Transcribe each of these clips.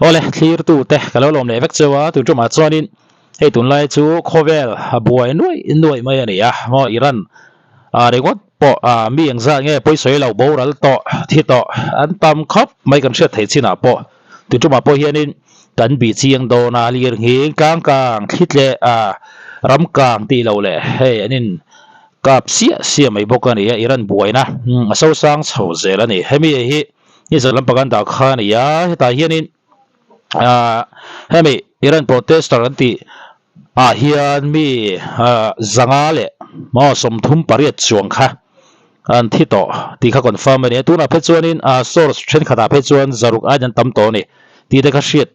Awle thlir tu te ka lo lawm leh vek cheu a tun tumah chuanin hei tunlai chu khawvel a buai nuaih nuaih mai a ni a maw Iran ah ringawt pawh ah mi engzat nge pawisawi lo boral tawh thi tawh an tam khawp mai kan hriat theih chinah pawh tun tumah pawh hianin kan bih chiang dawn a lirnghing tlang kang thli tleh ah ram kang tih loh leh hei an in kap siah siah mai bawk a ni a Iran buaina a sosang chho zel a ni hemi hi. Ni zan lampang an dah kha a ni a, hetah hianin ah hemi Iran protester an tih ah hian mi ah zanga leh maw 38 chuang kha an thi tawh tih kha confirm a ni a, tunah phei chuanin ah source thenkhatah phei chuan zaruk aiin an tam tawh a ni tih te kha hriat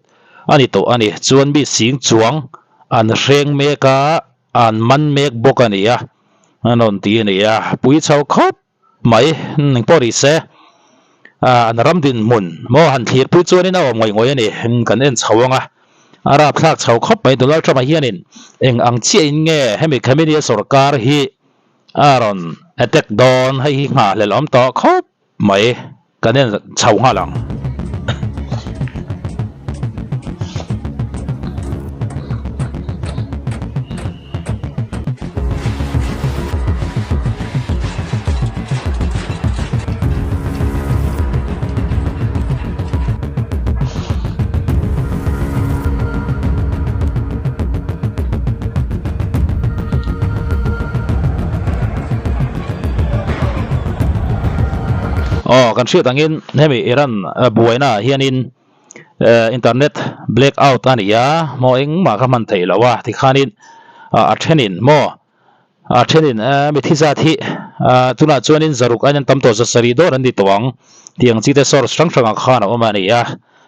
a ni tawh a ni, chuan mi sing chuang an hreng mek a, an man mek bawk a ni a, an rawn ti a ni a, pui chho khawp. Mai, eng pawh ni se, an ram dinhmun maw han thlirpui chuanin a awm ngawih ngawih a ni, kan en chho ang a, a rapthlak chho khawp mai. Donald Trump-a hianin eng ang chiahin nge hemi Khamenei-a sorkar hi a rawn attack dawn, hei hi nghahhlelh awm tawh khawp mai, kan en chho nghal ang. Aw kan hriat angin hemi Iran buaina ah hianin internet black out a ni a maw engmah kha hman theih loh a tikhanin a thenin maw a thenin mi thi zat hi tunah chuanin zaruk aiin an tam tawh 700 dawr an ni tawh ang tih ang chi te source hrang hrangah khan a awm a ni a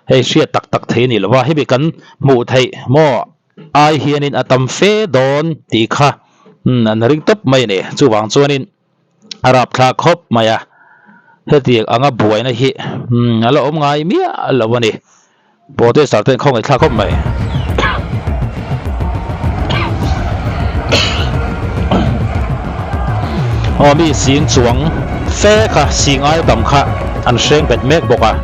hei hriat tak tak thei a ni lo a hemi kan hmuh theih maw ai hianin a tam fe dawn tih kha an ring tawp mai a ni chuvang chuanin. A rapthlak khawp mai a, hetiang anga buaina hi a la awm ngai miah lo a ni. Protester ten khawngaih thlak khawp mai. Aw mi sing chuang fe kha sing ai tam kha an hreng bet mek bawk a.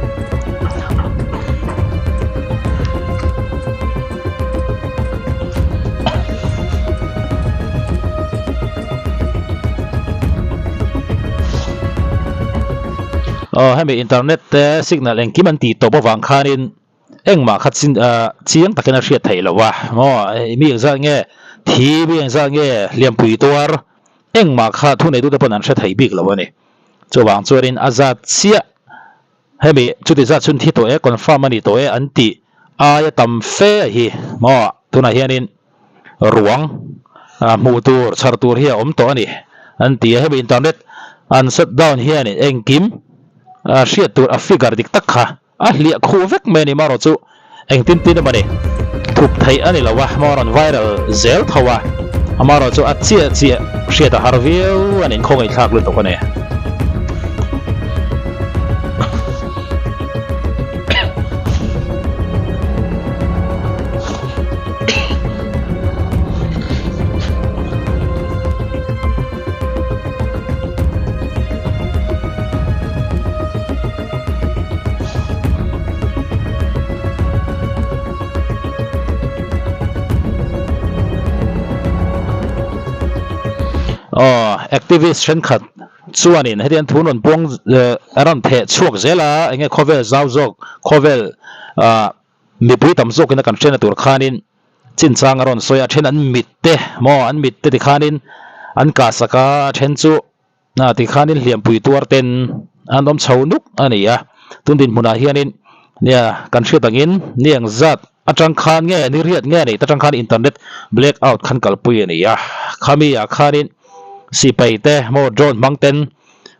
Aw hemi internet te signal engkim an tih tawp avang khanin engmah kha chin ah chiang takin a hriat theih loh a maw mi engzat nge thi mi engzat nge hliampui tuar engmah kha thuneitute pawn an hre thei bik lo a ni chuvang chuanin a zat chiah hemi chuti zat chhun thi tawh e confirm a ni tawh e an tih aia tam fe a hi maw tunah hianin ruang hmuh tur chhar tur hi a awm tawh a ni an ti a hemi internet an shut down hianin engkim hriat tur a figure dik tak kha a hliah khuh vek mai a ni marawh chu engtin tin emaw ni thup theih a ni lo a maw rawn viral zel tho a amarawh chu a chiah chiah hriat a har viau a ni inkhawngaihthlak lutuk a ni. Aw activist thenkhat chuanin hetiang thu rawn puang a rawn theh chhuak zel a enge khawvel zau zawk khawvel ah mipui tam zawkin a kan hriatna tur khanin chinchang a rawn sawi a a then an mit te maw an mit te tikhanin an kah sak a a then chu ah tikhanin hliampui tuar ten an awm chho nuk a ni a tun dinhmunah hianin nia kan hriat angin ni ang zat atang khan nge ni riat nge a neih atang khan internet black out khan kalpui a ni a khami ah khanin sipai te maw drone hmang ten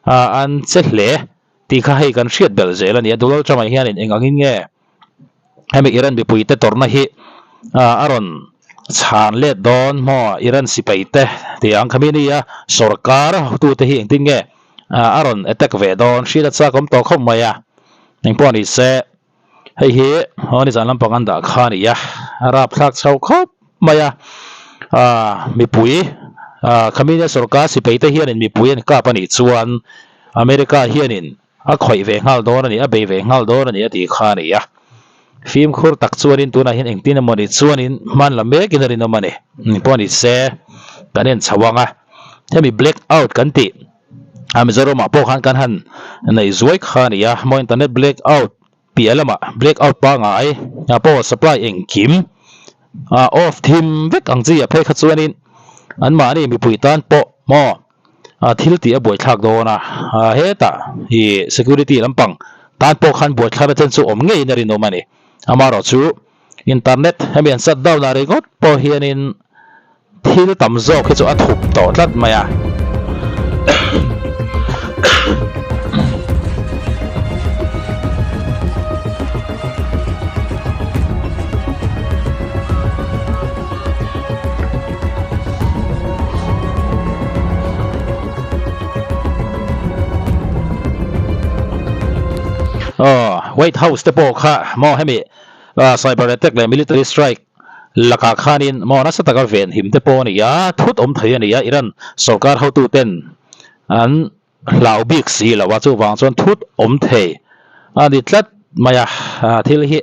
ah an che hle tih kha hei kan hriat belh zel a ni a Donald Trump ah hianin eng angin nge hemi Iran mipui te tawrhna hi a rawn chhan let dawn maw Iran sipai te tih ang khami nia sorkar hotute hi engtin nge a rawn attack ve dawn hriat a chak awm tawh khawp mai a engpawh ni se hei hi aw nizan lampang an dah kha a ni a a rapthlak chho khawp mai a mipui khami nia sorkar sipai te hianin mipui an kap a nih chuan America hianin a khawih ve nghal dawn a ni, a bei ve nghal dawn a ni a tih kha a ni a. Fimkhur tak chuanin tunah hian engtin emaw ni chuanin hman la mekin a rinawm a ni. Engpawh ni se kan en chho ang a, hemi black out kan tih a Mizoramah pawh khan kan han nei zuai kha a ni a, maw internet black out piah lamah black out pangngai a power supply engkim a off thim vek ang chi ah phei kha chuanin anmahni mipui tan pawh maw a thil tih a buaithlak dawn a, hetah ih security lampang tan pawh khan buaithlakna chen chu awm ngeiin a rinawm a ni. Amaherawhchu internet hemi an shut down ah ringawt pawh hianin thil tam zawk hi chu a thup tawh tlat mai a. Aw White House te pawh kha maw hemi cyber attack leh military strike lakah khanin maw nasa taka venhim te pawh a ni a, thut awm thei a ni a, Iran sorkar hotuten an hlau bik si lo a, chuvang chuan thut awm thei a ni tlat mai a, thil hi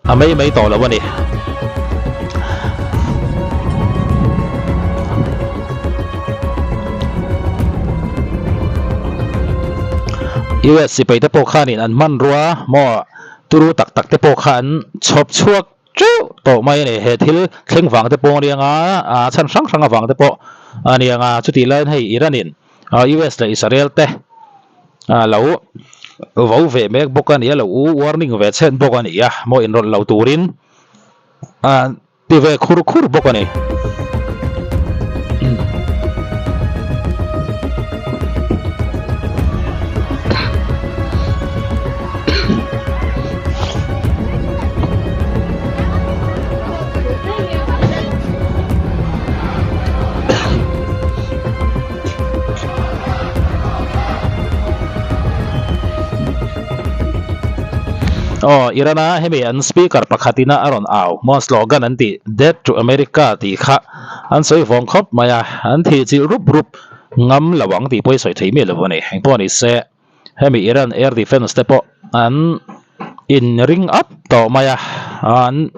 a mai mai tawh lo a ni. US sipai te pawh khanin an hmanrua maw turu tak tak te pawh kha an chhawp chhuak teuh tawh mai a ni. He thil thleng vang te pawh a ni ang a, chhan hrang hrang avang te pawh a ni ang a, chutih laiin hei Iran in US leh Israel te lo vo ve mek bawk a ni a, lo warning ve chhen bawk a ni a, maw inrawlh lo turin ti ve khur khur bawk a ni. Aw Iran a hemi an speaker pakhat ina a rawn au maw slogan an tih death to America tih kha an sawi vawng khawp mai a an thih chilh rup rup ngam lo ang tih pawh hi sawi thei miah lo a ni engpawh ni se hemi Iran air defence te pawh an in ring up tawh mai a an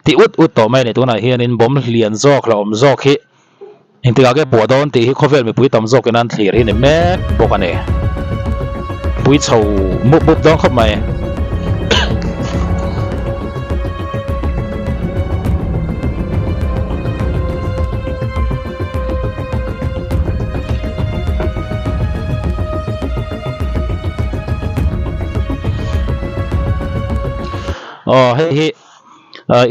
ti ut ut tawh mai a ni tunah hianin bomb lian zawk la awm zawk hi. Engtikah nge puah dawn tih hi khawvel mipui tam zawkin an thlir hi ni mek bawk a ni. Pui chho mup mup dawn khawp mai. Aw hei hi.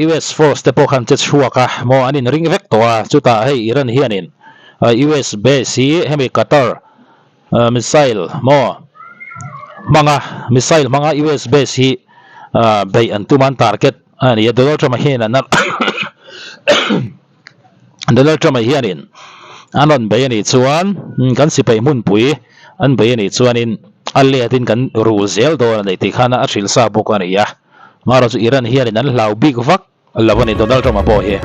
US force te pawh khan che chhuak a maw an in ring vek tawh a chutah hei Iran hianin US base hi hemi Qatar missile maw hmanga missile hmanga US base hi beih an tum a an target a ni a Donald Trump a hian an Donald Trump a hianin an rawn bei a nih chuan kan sipai hmunpui an bei a nih chuanin a let in kan rul zel dawn a ni tih khan a hrilh sa bawk a ni a. Marawh chu Iran hianin an hlau bik vak lo a ni Donald Trump-a pawh hi.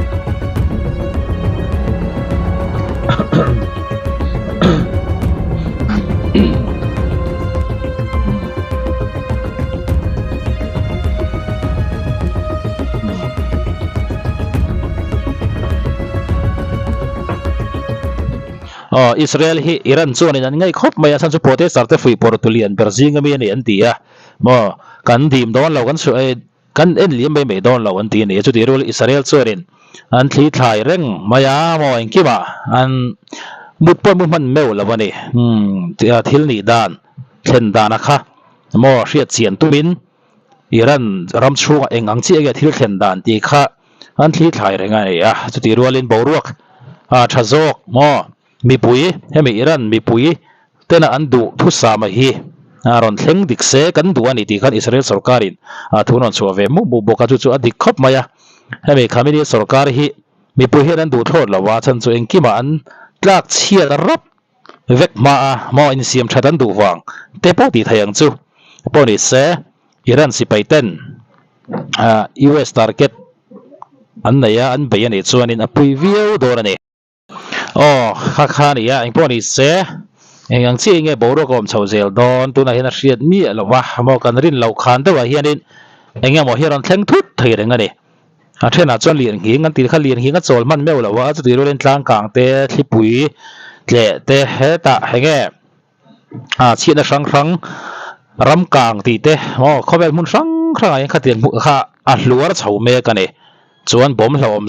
Aw Israel hi Iran chuanin an ngaih khawp mai a, chhan chu protester te fuih pawr tu lian ber zing ami a ni an ti a. Maw, kan dim dawn lo, kan chhuah e, kan en liam mai mai dawn lo an ti a ni. Chutih rual Israel chuanin an thli thlai reng mai a, maw engkimah an mut pawh mu hman meuh lo a ni. Umm, thil nih dan, thlen dana kha maw hriat chian tumin Iran ram chhungah eng ang chiah nge thil thlen dan tih kha an thli thlai reng a ni a. Chutih rualin boruak a tha zawk maw. Mipui, hemi Iran mipui tena an duh thusama hi a rawn thleng dik se kan duh a ni tih khan Israel sorkarin a thu rawn chhuah ve mup mup bawk a, chu chu a dik khawp mai a. Hemi Khamenei sorkar hi mipui hian an duh thlawt lo a, chhan chu engkimah an tlak chhiat rap vek hma a, maw insiam that an duh vang te pawh tih thei ang chu pawh ni se Iran sipai ten US target an nei a, an bei a nih chuanin a pui viau dawn a ni. Aw, kha kha a ni a, engpawh ni se, eng ang chiah nge boruak a awm chho zel dawn, tunah hian a hriat miah lo va, maw kan rin loh khan deuhah hianin Eng emaw hi a rawn thleng thut thei reng a ni. A thenah chuan lian nghing an tih kha lian nghing a chawl hman meuh lo a, chutih rualin tlang kang te, thlipui tleh te hetah enge ah chhiatna hrang hrang ram kang tih te aw khawvel hmun hrang hrangah hian khatiang hmuh kha a hluar chho mek a ni. Chuan bawm hlauhawm.